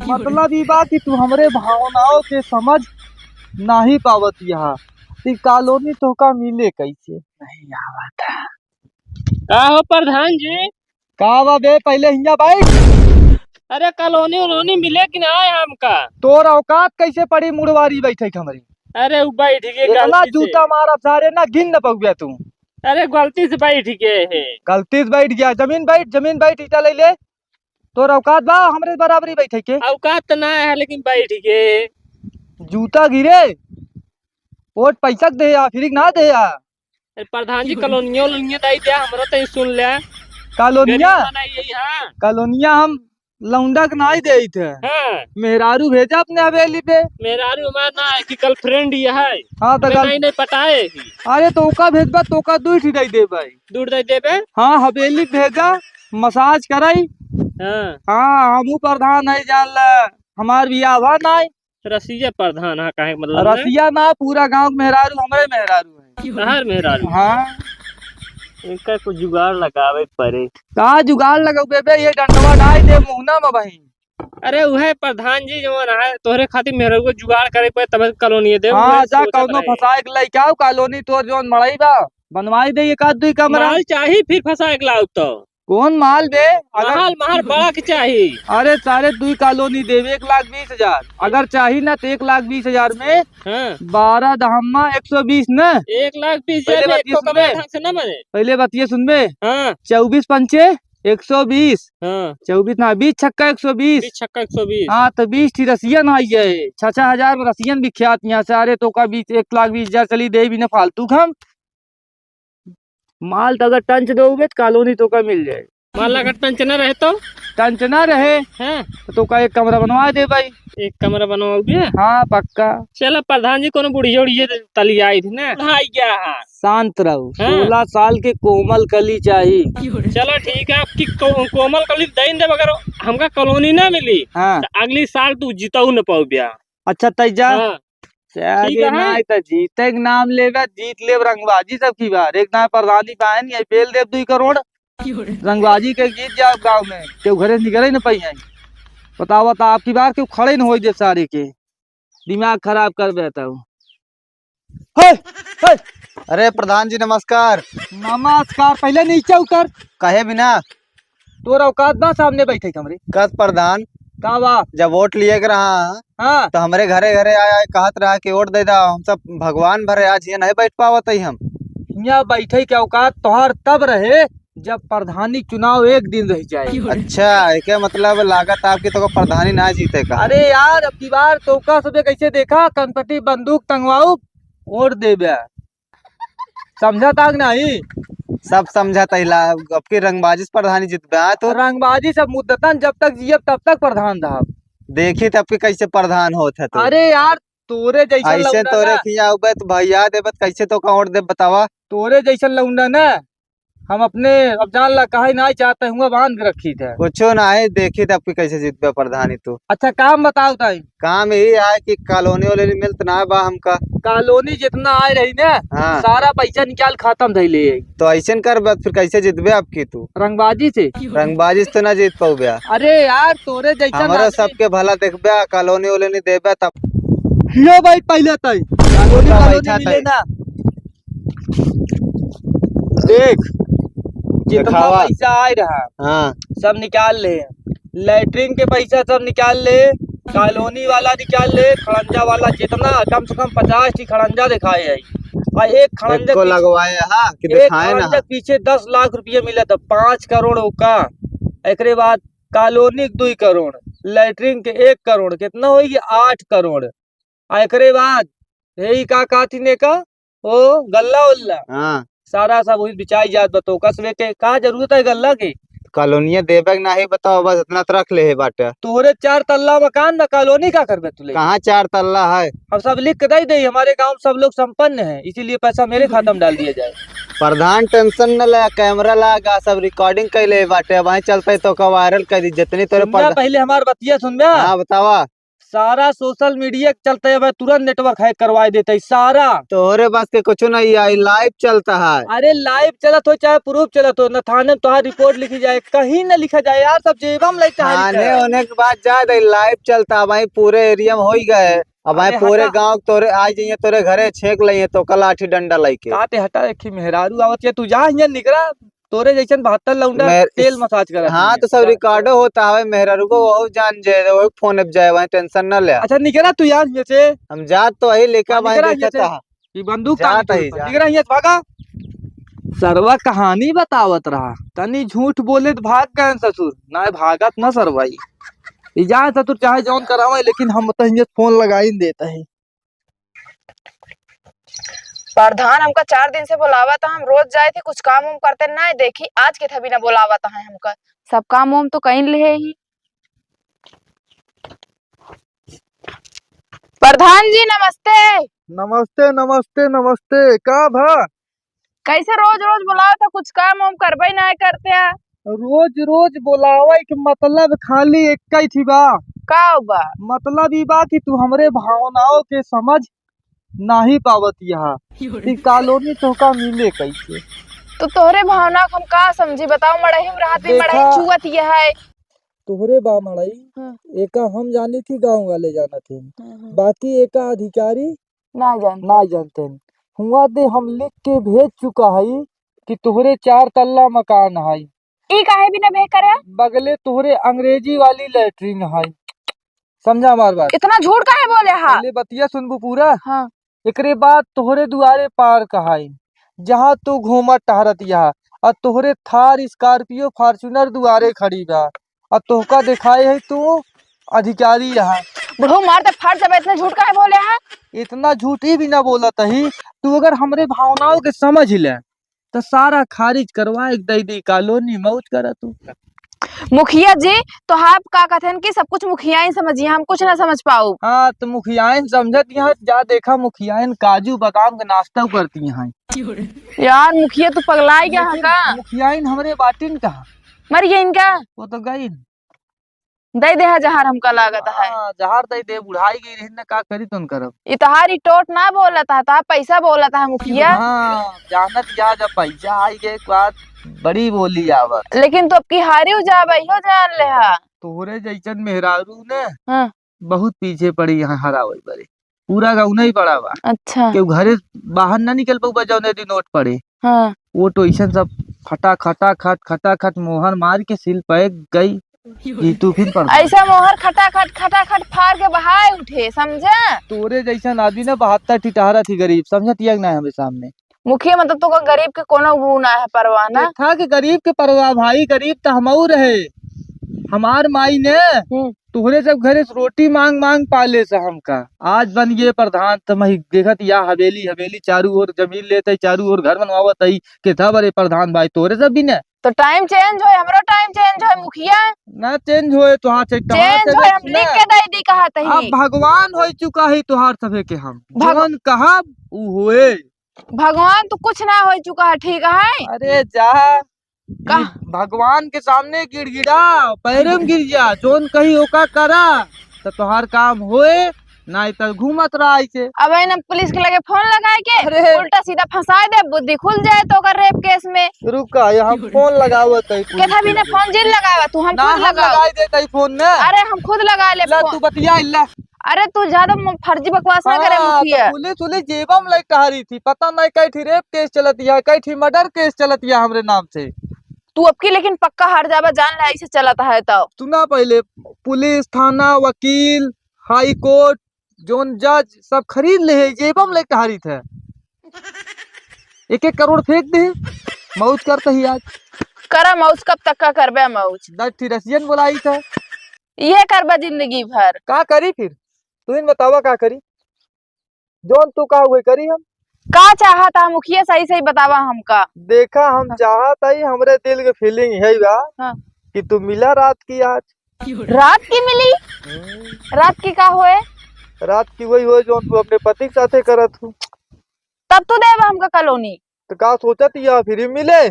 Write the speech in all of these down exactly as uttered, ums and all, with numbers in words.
मतलब ई बा कि तू हमरे भावनाओं के समझ नाही पावत यहाँ। ई कॉलोनी तोहका मिले कैसे? नहीं आवत है। का हो प्रधान जी? का बा बे, पहिले हियाँ बैठ। अरे कॉलोनी उलोनी मिले कि ना आए हमका? तोर औकात कैसे पड़ी मुड़वारी बैठे के हमरी? अरे उ बैठ गए इतना गलती से। जूता मारब सारे ना गिन न पउबे तू। अरे गलती से बैठ गए है। गलती से बैठ गया, जमीन बैठ, जमीन बैठ, ईटा ले ले। तोर औकात बा हमरे बराबरी बैठे के? औकात तो ना है लेकिन बैठ गए। जूता गिरे, वोट पैसा के दे आ, फ्री के ना दे आ। अरे प्रधान जी, कॉलोनिया उलोनिया दाई दे, हमरा तो सुन ले। कॉलोनिया? गरीब बनाई यही, हाँ। कॉलोनिया हम लौंडा के नाई देइत है। हाँ। मेहरारू भेजा अपने हवेली पे। मेहरारू हमार ना है कि गर्लफ्रेंड ये है। हाँ, तो हमें गर्ल- नहीं, नहीं पटाए। अरे तो ओका भेजबा, तो ओका दुई ठी दे दे भाई। दूर दे देबे। हाँ, हवेली भेजा, मसाज कराई। हाँ। हाँ, हमहू प्रधान है, जान ला, हमार बियाह भा नाई। रसिया प्रधान है, काहे के मतलब है? रसिया ना, पूरा गाँव के मेहरारू हमरे मेहरारू है। तहार मेहरारू? हाँ। इनका कुछ जुगाड़ लगावे के पड़े। का जुगाड़ लगौबे बे? ये डंडवा डाल दे मुहना में बही। अरे उहे प्रधान जी जो रहा है, तोहरे खातिर मेहरारू को जुगाड़ करे पड़े, तब कॉलोनी दे, हाँ, उहे जा सोचत कौनो रहे। फंसाए के लइके आओ, कॉलोनी तोर जौन मड़ई बा, बनवाई दे एक आध दुई कमरा। माल चाही फिर फंसाए के लाओ तो। कौन माल बे? अगर माल, माल बड़ा के चाही। अरे सारे दुई कॉलोनी देवे एक लाख बीस हजार। अगर चाही ना तो एक लाख बीस हजार में हाँ। बारह दहम्मा एक सौ बीस न। एक लाख बीस हजार पहले में बतिये एको सुनबे। कमरा ढंग से ना बने। पहले बतिये सुनबे। हाँ। चउबीस पंचे एक सौ बीस। हाँ। चउबीस ना, बीस छक्का एक सौ बीस। बीस छक्का एक सौ बीस। हाँ, तो बीस ठी रसियन आई है। छः छः हजार में रसियन बिख्यात यहाँ से। अरे तो का बीस, एक लाख बीस हजार चली दे बिना फालतू खम। माल तो अगर टंच दोगे तो कॉलोनी तो का मिल जाए। माल अगर टंच ना रहे तो? टंच ना रहे हाँ। तो का एक कमरा बनवा दे भाई। एक कमरा बनवाओगे? हाँ, पक्का। चला प्रधान जी, कोनो बुढ़िया उढ़िया तली आई थी ना? हाँ, क्या है? शांत रहो। हाँ। सोलह साल के कोमल कली चाही। चला ठीक है, आपकी को-, कोमल कली दे दे, मगर हमका कॉलोनी ना मिली हाँ। तो अगली साल तू जीतऊ न पाओ ब्याह। अच्छा, तैजा। हाँ। चाहे ठीक है। नाई तो जीते के नाम लेबे, जीत लेब रंगबाजी सब की बार। एक ना प्रधानी पाए नहीं, बेल देब दुई करोड़। रंगबाजी के जीत जाओ गाँव में, केहू घरे से निकले न पाई है। बतावा तो आपकी बार केहू खड़े न होई दे सारे के। दिमाग खराब कर देता हूँ। हे, हे। अरे प्रधान जी नमस्कार। नमस्कार, पहले नीचे उतर। कहे बिना? तोर औकात बा सामने बैठे के हमरे? कस प्रधान, का बा? जब वोट लिए के रहा, हाँ। तो हमरे घरे घरे आए, आए कहत रहा कि वोट दे दा, हम सब भगवान भरे, आज ये नहीं बैठ पावत ही हम। यहाँ बैठे के औकात तोहार तब रहे जब प्रधानी चुनाव एक दिन रह जाए। अच्छा, एके मतलब लागत आपके तो प्रधानी ना जीते का? अरे यार, अब की बार तो का सबे कैसे देखा, कनपटी बंदूक टंगवाऊ, वोट देबे। समझा ताक नहीं? सब समझा तहिला, अब की रंगबाजी से प्रधानी जितबे, हाँ, तो रंगबाजी सब मुद्दतन जब तक जियब तब तक प्रधान रहब। देखी तब की कैसे प्रधान होत है तू। अरे यार, तोरे जैसन ऐसे लौंडा तोरे ना। खिया उबे तो भैया देबे तो कैसे तो का वोट देब बतावा। तोरे जैसन लौंडा ना, हम अपने अब जान ला कहे ना चाहते हुआ बांध के रखी थे। कुछो ना है, देखी तब की कैसे जितबे प्रधानी तू। अच्छा काम बताओ ताई। काम यही है कि कॉलोनी वोलोनी मिलत ना बा हमका। कॉलोनी जितना आए रही ना, हाँ। सारा पैसा निकाल खत्म धइले है। तो ऐसन कर बस फिर कैसे जितबे आपकी तू? रंगबाजी से। रंगबाजी से तो ना जीत पाउबे। अरे यार तोरे जैसा हमारा आदमी सबके भला देखबे, कॉलोनी वोलोनी देबे तब। यो भाई पहले तय कॉलोनी, तो कॉलोनी बैठा मिले तय। ना। देख, जितना दिखावा। पैसा आए रहा, हाँ। सब निकाल ले। लैट्रिन के पैसा सब निकाल ले, कॉलोनी वाला निकाल ले, खड़ंजा वाला जितना, कम से कम पचास ठी खड़ंजा दिखाए है। और एक खड़ंजा एको पीछे, लगवाए हा कि एक दिखाए ना खड़ंजा हा? पीछे दस लाख रुपया मिला था, पाँच करोड़ ओका। एकरे बाद कॉलोनी के दुई करोड़, लैट्रिन के एक करोड़, कितना होई? आठ करोड़। आ एकरे बाद यही का कहती ने का, ओ गल्ला उल्ला। हाँ। सारा सब वही बिचाई जात बा, तो कसबे के का जरूरत है गल्ला के? कॉलोनिया देबे के नाही बताओ, बस इतना तो रख ले है बाटे। तोहरे चार तल्ला मकान में कॉलोनी का करबे तू ले? कहाँ चार तल्ला है? हम सब लिख के दे दे, हमारे गांव में सब लोग संपन्न है, इसीलिए पैसा मेरे खाता में डाल दिया जाए। प्रधान टेंशन न ले, कैमरा लगा, सब रिकॉर्डिंग कैले बाटे, वहीं चलते तो का वायरल कर दी जितनी तोरे सुनना प्रधा-, पहले हमार बतिया सुनना। हाँ बतावा। सारा social media के चलते अब तुरंत network hack करवाए देते हैं, सारा। तोहरे बस के कुछ नहीं आई, live चलता है। अरे live चलत हो चाहे proof चलत हो, न थाने में तोहार report लिखी जाए, कहीं न लिखा जाए यार, सब जेबा में लेके हारी थाने है। होने के बाद जा दे, live चलता है भाई, पूरे area में हो ही गए। अब भाई अरे पूरे हटा। गाँव के तोरे आ जाइए, तोरे घरे छेक लेइए, तो का लाठी डंडा लेके। का ते हटा, एक ही मेहरारू आवत है, तू जा हियाँ निकरा, तोरे जैसन बहत्तर लौंडा मेर-, तेल massage करत हाँ, हैं। तो सब recordओ होता है, मेहरारू को वहू जान जाए, वहू phone पे जाए, वहीं tension ना ले। अच्छा, निकरा तू यार हियाँ से। हम जात तो वही लेकर हाँ, वहीं निकरा हियाँ देखत से। था। ये बंदूक जात तानी ही तू, जा। निकरा हियाँ से, भागा। सरवा कहानी बतावत रहा, तनी झूठ बोले तो भाग गए ससुर, ना भागत ना सरवाई। ई जाए ससुर चाहे जौन करावे, लेकिन हम तो हियाँ phone लगाई न देता है। प्रधान हमका चार दिन से बोलावत है, हम रोज जाए थे, कुछ काम उम करते नहीं, देखी आज के था बिना बोलावत है हमका। सब काम उम तो कहीं ले ही। प्रधान जी नमस्ते। नमस्ते, नमस्ते, नमस्ते। का भा? कैसे रोज रोज बोलावत है, कुछ काम उम करबे नहीं करते हैं? रोज रोज बोलावे के मतलब खाली एक ही थी बा। का बा? मतलब ई बा कि तू हमरे भावनाओं के समझ नाही पावत यहाँ। ई colony तोहका मिले कैसे? तो तोहरे भावना को हम का समझी बताओ, मड़ही में रहत भी मड़ही देखा, चुअत यह है। तोहरे बा मड़ही, हाँ। एका हम जानी थी गाँव वाले जानत हैं। हाँ, हाँ। बाकी एका अधिकारी ना जानते। ना जानते हैं। हुआ दे हम लिख के भेज चुका है कि तोहरे चार तल्ला मकान है। ई काहे बिना भेज करे? बगले तोहरे अंग्रेजी वाली latrine है। समझा हमार बात? इतना झूठ काहे बोले हा? पहले बतिया सुनबू पूरा। हाँ। एकरे बाद तोहरे दुआरे park है, जहाँ तू घूमत टहरत यहाँ, और तोहरे थार, Scorpio, Fortuner दुआरे खड़ी बा, और तोहका देखाए है तू अधिकारी यहाँ। बुढ़ऊ मार तो फट जाबे, इतना झूठ काहे बोले हा? इतना झूठ ही भी ना बोलत ही, तू अगर हमरे भावनाओं के समझ ले, तो सारा खारिज करवा एक दई दी colony, मौज करा तू। मुखिया जी, तो आप का कहते हैं कि सब कुछ मुखियाइन समझिए, हम कुछ ना समझ पाऊ। हाँ, तो मुखियाइन समझत यहाँ जा देखा, मुखियाइन काजू बादाम के नाश्ता करती हैं। यार मुखिया तू पगलाई गया है लेकिन का? मुखियाइन हमरे बाटिन कहाँ? मर गया इनका? वो तो गई। दे दे हा जहर हमका लागत है। हाँ, जहर दे दे, बुढ़ाई गई रही न, का करी तुम करब? ई तोहारी टोट ना बोलत है, तोहार पैसा बोलत है मुखिया। हाँ, जानत जा, जब पैसा आई गए एक बात बड़ी बोली आवत। लेकिन तू अब की हारी हो जाबे, इहो जान ले हा। तोहरे जैसन मेहरारू ने हाँ। बहुत पीछे पड़ी यहाँ हरावे बरे। पूरा गाँव नहीं पड़ा बा। अच्छा। केहू घरे बाहर ना निकल पाऊ बा जौने दिन वोट पड़े। हाँ। वोट वैसन सब खटा खटा खट, खटा खट मोहर मार के सील पैक गई। जीतू फिर प्रधान। ऐसा मोहर खटाखट, खटाखट फाड़ के बहाए उठे, समझा? तोरे जैसन आदमी ना बहत्तर ठिठहरा थी गरीब, समझत यग ना हमें सामने। मुखिया मतलब तो का गरीब के कोनो वो ना है परवाह ना। देखा कि गरीब के परवाह भाई, गरीब तो हमऊ रहे। हमार माई ने हम्म। तोहरे सब घरे से रोटी मांग मांग पाले से हमका। आज बन गए प्रधान, त मही देखत या हवेली, हवेली चारू ओर जमीन लेत है, चारू ओर घर बनवावत है। केथा बरे प्रधान भाई, तोहरे सब भी ने। तो time change होए, हमरो time change होए, मुखिया। ना change होए, तो हाँ, change, change होए, हम लिख के दे दी, कहा तही। अब भगवान हो चुका है तोहार सभे के हम। भग- जवन कहब, उ होए। भगवान तो कुछ ना हो चुका है, ठीक है? अरे जा, का? ई भगवान के सामने गिड़गिड़ा, पैरे में गिर जा, जोन कही ओका करा, त तोहार काम होए, नाई त घूमत रहा ऐसे। अब है ना पुलिस के लगे फोन लगाए के, अरे। उल्टा सीधा फंसा दे, बुद्धि खुल जाए तो ओकर rape case में। रुका, ये हम फोन लगावत है पुलिस केथा के भी ने लगे। फोन जिन लगावा, तू हम ना, खुद हम लगाओ। लगाई देत है फोन ने। अरे हम खुद लगा ले ला, फोन। तू बतिया इल्ला। अरे तू ज्यादा म-, फर्जी बकवास ना करे हाँ, मुखिया। तो पुलिस, पुलिस जेबा में लेके टहरी थी, पता नहीं कई ठी rape case चलत या, कई ठी murder case चलत या हमरे नाम से। तू अब की लेकिन पक्का हार जाबा, जान ले ऐसे चलत है तो। सुना पहले, पुलिस, थाना, वकील, high court, जोन जज सब खरीद ले है, जेबा में लेके टहरी थे। एक एक करोड़ फेंक दे, मौज करते ही आज। करा मौज, कब तक का करबे मौज? दस ठी रसियन बोलाई थे। ये करबा जिंदगी भर। का करी फिर? तू ही बतावा का करी? जौन तू कहा उहे करी हम। का चाहत है मुखिया, सही सही बतावा हमका। देखा हम हाँ। चाहत है, हमरे दिल के feeling है बा हाँ। कि तू मिला रात की आज। रात की मिली? हम्म। रात की का होए? रात की वही होए जौन तू अपने पति के साथे करत हूँ। तब तू देबा हमका कॉलोनी। तो का सोचत या free मिले?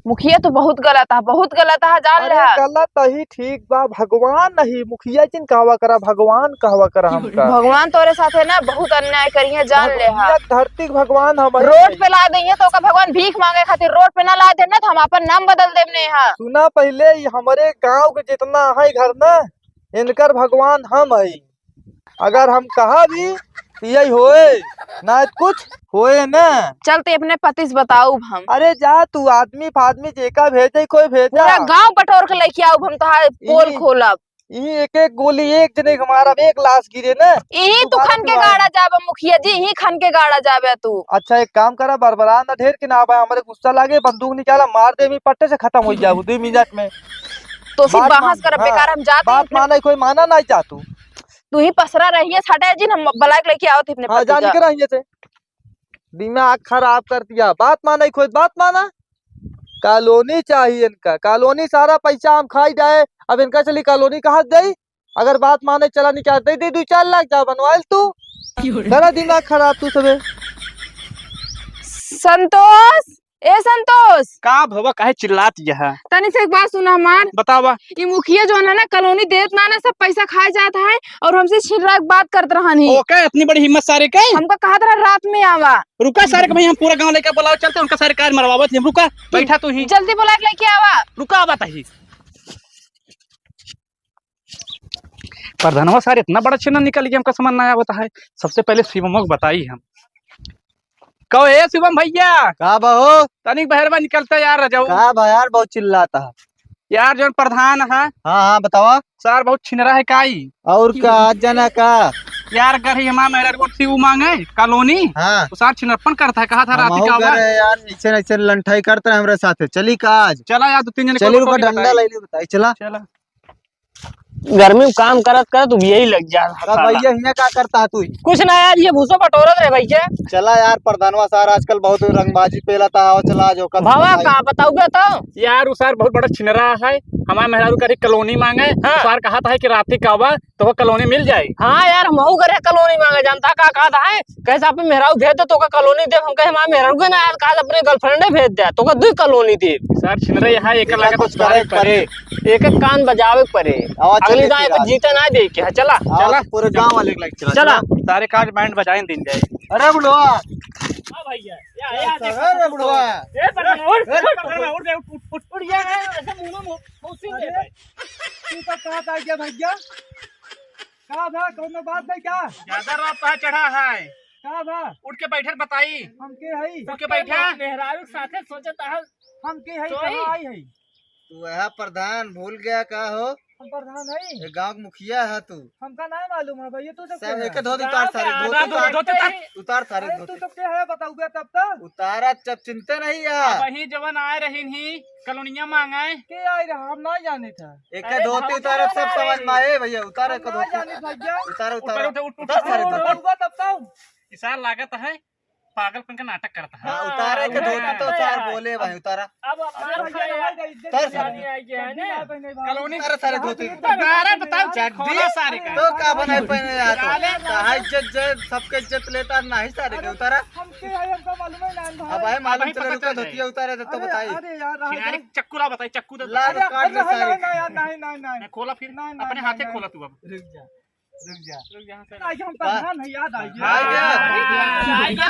मुखिया तो बहुत गलत है, बहुत गलत है, जान अरे ले। गलत ही ठीक बा, भगवान नहीं, मुखिया जिन कहवा करा, भगवान कहवा करा हमका। भगवान तोरे साथे ना बहुत अन्याय करिहे, जान ले। भगवान, धरती के भगवान हम ही रोड नहीं। पे ला देइहे तो ओका भगवान भीख मांगे खातिर रोड पे ना ला दे ना, तो हम अपन नाम बदल देब ने हा। सुना पहिले, ई हमरे गांव के जितना है घर ना, इनकर भगवान हम है। अगर हम कहा भी तो यही होए, ना कुछ होए ना। चल, ते अपने पति से बताऊ हम। अरे जा तू, आदमी फादमी जेका भेजे कोई भेजा। पूरा गांव बटोर के लेके आऊ हम, तोहार पोल ई, खोलब। ई एक एक गोली एक जने के मारब, एक लाश गिरे ना। यही तू तू खन के गाड़ा जाबे मुखिया जी, यही खन के गाड़ा जाबे तू। अच्छा एक काम करा, बरबरा ना ढेर के ना आबे, हमरे गुस्सा लागे, बंदूक निकाला, मार दे, मी पट्टे से खत्म हो जाबू दो मिनट में। तो फिर बात बहस मान, कर हाँ, बेकार, हम जाते बात अपने माने कोई माना नहीं जा तू। तू ही पसरा रहिए, हटे जिन, हम बलाइक लेके आवत ही अपने हाँ, पति जान का। के रहिए से। दिमाग खराब कर दिया। बात माना ही खुद, बात माना। कॉलोनी चाहिए इनका, कॉलोनी सारा पैसा हम खाई जाए, अब इनका चली कॉलोनी कहाँ से देई? अगर बात माने चला नहीं क्या दे दे दो चार लाख जा बनवाइल तू। क्यों रे? करा दिमाग खराब तू सबे। संतोष, ए संतोष। का भवा, काहे चिल्लात यह? तनी से एक बात सुना हमार। बतावा। ई मुखिया जो है ना, कॉलोनी देत ना ना, सब पैसा खाए जात है और हमसे छिनरा के बात करत रहन ही। ओके, इतनी बड़ी हिम्मत सारे के? हमका कहत रहा रात में आवा। रुका सारे के भाई, हम पूरा गांव लेके बुलाओ चलते, उनका सारे कार मरवावत ही। रुका, बैठा तू ही। जल्दी बुला के लेके आवा। रुका, आवा ताही। प्रधानवा सारे इतना बड़ा छिनरा निकल गया, हमका समझ ना आवत है। सबसे पहले शिवमो को बताई हम। कहो, ए शिवम भैया। का बा हो? तनिक बहरवा निकलता यार, रजऊ। का बा यार, बहुत चिल्लाता है। यार, जौन प्रधान है। हाँ, हाँ, बतावा। सार बहुत छिनरा है काई। और का, आज जाना का? यार, घर ही हमार मेहरारू से वो मांगे, कॉलोनी। हाँ। वो सार छिनरपन करता है, कहा था राती का हुआ? यार, ऐसे, ऐसे लंठाई करता है हमरे साथे। चली का आज? चला यार, दो तीन जने चली, को रुका, डंडा ले ले, बताई, चला। चला। गर्मी में काम करत करत उबियई लग जा। का भैया, हियां का करता है तू? कुछ ना यार, ये भूसा बटोरत रहे भैया। चला यार, प्रधानवा सार आजकल बहुत रंगबाजी पेला था, आओ चला आज ओकर भावा बताई। का बताऊबे तो? यार, उ सार बहुत बड़ा छिनरा है, हमार मेहरारू करी कॉलोनी मांगे, हाँ। उ सार कहत है कि राती का बा, तो वो कॉलोनी मिल जाई। हाँ यार, हमहू करे कॉलोनी मांगे, जानता का कहत है? कहे से अपन मेहरारू भेज दे, तोका कॉलोनी देब। हम कहे, "हमार मेहरारू के ना यार, कहा अपने girlfriend भेज दे, तोका दुई कॉलोनी देब।" सार छिनरे यहाँ एक इनका लगा कुछ तो करे परे। परे। एक एक कान बजावे के परे। आवाज अगली चले दाई फिर को आज। जीते ना दे के, हाँ, चला। आवाज चला। पूरे गांव वाले के लगे चला। चला। सारे काज band बजाए दिन जाए। अरे बुढ़वा। हाँ भैया, या, या, अरे बुढ़वा। ए, पकड़, उठ, ए, उठ, पकड़, उठ, उठ, उठ, उठ, उठ, ये है, ऐसे मुंह में मौसी दे अरे, भाई। तू तो कहाँ था क्या भैया? का बा, कौनो बात नहीं का? ज्यादा रात कहाँ चढ़ा है? का बा? उठ के बैठे बताई। हम के हई? उठ के बैठा। मेहरारू के साथे सोचत है। हम के हई, सोई। कहाँ आई हई? तू वह प्रधान भूल गया का हो? हम प्रधान हई। ये गांव के मुखिया है तू। हमका नहीं मालूम है भैया, तू सब सब के एक है? धोती उतार गांव सारे, के धोती आदमी उतार। देखते ही उतार सारे अरे धोती। तू सब के है बताऊ बे तब तो। उतारा जब चिंते नहीं है। वही जवन आए रही नहीं। कॉलोनिया मांगे। के आई रहा, हम ना जाने था। एक अरे धोती भौजी उतारब, सब समझ में आए भैया, उतार हम एक ना धोती। जाने भैया। उतार, उतार। उठ, उठ, उठ, उतार सारे उठ, धोती। उठ, उठ, उठ, उठ। इसार लागत है, पागलपन का नाटक करता है। हाँ, उतार एक हाँ, धोती तो हाँ, सार हाँ। बोले भाई, उतारा। अब अपना अरे भैया, भैया, यहाँ का इज्जत उतार नहीं सारे। आनी आई है ना। कॉलोनी उतार सारे धोती। नारा बताओ, चड्डी। खोला सारे का। तो का बनाए पहने यार तो? साले कहाँ इज्जत जे, सबके इज्जत लेता नहीं सारे के, उतारा। हमके है, हमका मालूम है ना, भाई। अब आए मालूम अबे चले, पता रुका, चल धोतिया जाए। उतारे तो अरे, बताई। अरे यार, रहा किनारे जाए। चक्कू ला बताई, चक्कू दे। ला, अरे, काट अरे, दे नहीं, सारे नहीं, के। नहीं, यार, नहीं, नहीं, नहीं। नहीं, खोला फिर, नहीं, नहीं, अपने नहीं, हाथे नहीं। खोला तू अब। रुक जा, रुक जा। रुक जा, हाँ, सर। आज हम हाँ। प्रधान है, याद आ गया। हाँ, आ गया। हाँ, आ गया। याद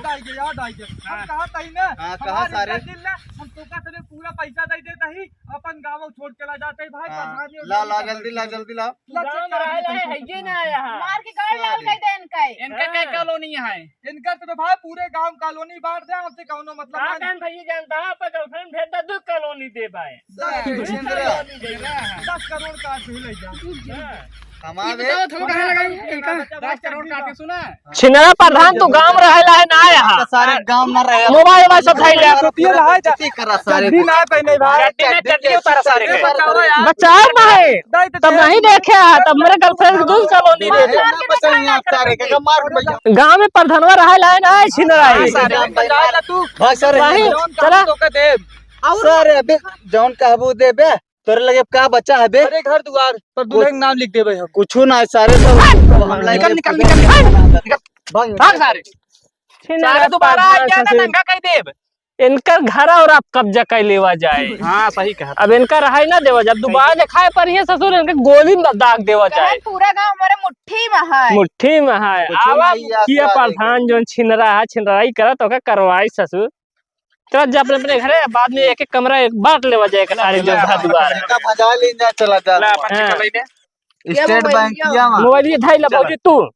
आ गया, याद आ गया। हम हाँ। कहा था ही ना, हाँ, कहा हमारे सारे? इतना दिल ना, हम तोका से पूरा पैसा दे देता ही, अपन गाँव छोड़ के ला जाते ही, भाई, हाँ। प्रधान ही ला, ला, जल्दी ला, जल्दी ला। ला, गाँव चेक में करा रहा दे, है, है ये ना आया है। मार के गाड़ लाल कर दे इनका। इनका क्या हाँ। कॉलोनी है? इनका तो भाई पूरे गांव कॉलोनी बांट दे, हमसे कौनो मतलब का नहीं। काम भैया जानता है, आपका girlfriend भेज दे, दो कॉलोनी दे भाई। दस करोड़, दस करोड़ का आदमी ले जा। हाँ। हमारे बताओ, तुम कहाँ लगाई? इनका दस करोड़ काटे, सुना? छिनरा प्रधान, तू गांव में रहेला है ना यहाँ? सारे गांव में रहे। मोबाइल, मोबाइल सब खाई ले। तो ये रहा है, चड्डी करा सारे। चड्डी ना पहने भाई। चड्डी ना, चड्डी उतारा सारे के। बचाओ भाई। तब नहीं देखे है, तब मेरे girlfriend को दूध कॉलोनी दे दे। गांव में प्रधनवा रहे लाए ना, छिन रहे। हाँ, सारे। भाई, सारे। वही, चला। सर, अबे जौन कहबू देबे, तोरे लगे का बचा है बे? अरे घर दुआर पर दुल्हन के नाम लिख देबे हम। कुछू ना, सारे सब निकल, निकल, निकल, निकल। भाग, भाग सारे। सारे दोबारा आ गया ना, नंगा कह देब। इनकर घर और आप कब्जा कर लेवा जाए। हाँ, सही कहा। अब इनका रहाई ना देवा जाए, अब दुबारा देखाए पर ये ससुर इनके गोली में दाग देवा जाए। पूरा गांव हमारे मुट्ठी में है। मुट्ठी में है। आवा मुखिया प्रधान जोन छिनरा है, छिनराई करत ओका करवाई ससुर। चल जा अपने, अपने घरे, बाद में एक एक कमरा एक बांट लेवा जाए, सारे जो घर दुआर। इनका भजा ले जा, चला जा। ला, अपन हाँ। चला ले। स्टेट बैंक किया वहाँ। मोबाइल ये धाई ला चला। भौजी तू।